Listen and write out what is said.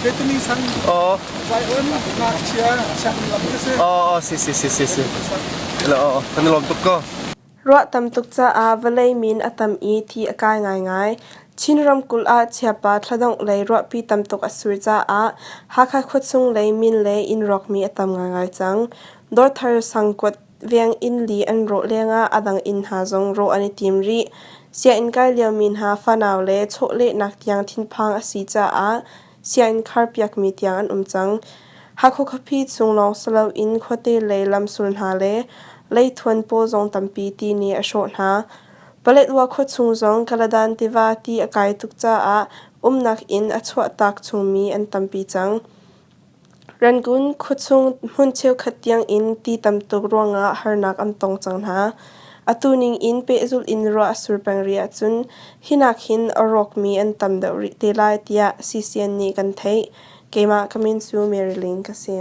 Bethany sang Oo. Zion ngakchia sianginn lam ka si. Oo, si si si si si. Oo, kan i lawm tuk ko. Ruah tam tuk caah vawlei min a tam i thi a kai ngaingai. Chin ramkulh ah chiapa thladongh lei ruahpi tam tuk a sur caah Hakha khuachung lei min le inn rawkmi a tam ngaingai cang. Dawrthar sangkuat veng inn li an rawh lengah a dang inn hna zong rawh an i tim rih. Sianginn kai liomi hna fanau le chawlehnak tiang thinphang a si caah sianginn kharpiakmi tiang an um cang. Hakha khuapi chung lawng si loin khuate lei lamsul hna le leithuan pawl zong tampi ti nih a hrawh hna. Paletwa khuachung zong Kaladan tiva ti a kai tuk caah umnak inn a chuahtak chungmi an tampi cang. Rangoon khuachung hmun cheukhat tiangin ti tam tuk ruangah harnak an tong cang hna. Atu ningin pehzulh in ruah a sur peng rih ahcun hinak hin a rawkmi an tam deuh rih te lai tiah CCN nih kan theih. Keimah ka min cu Mary Ling ka si.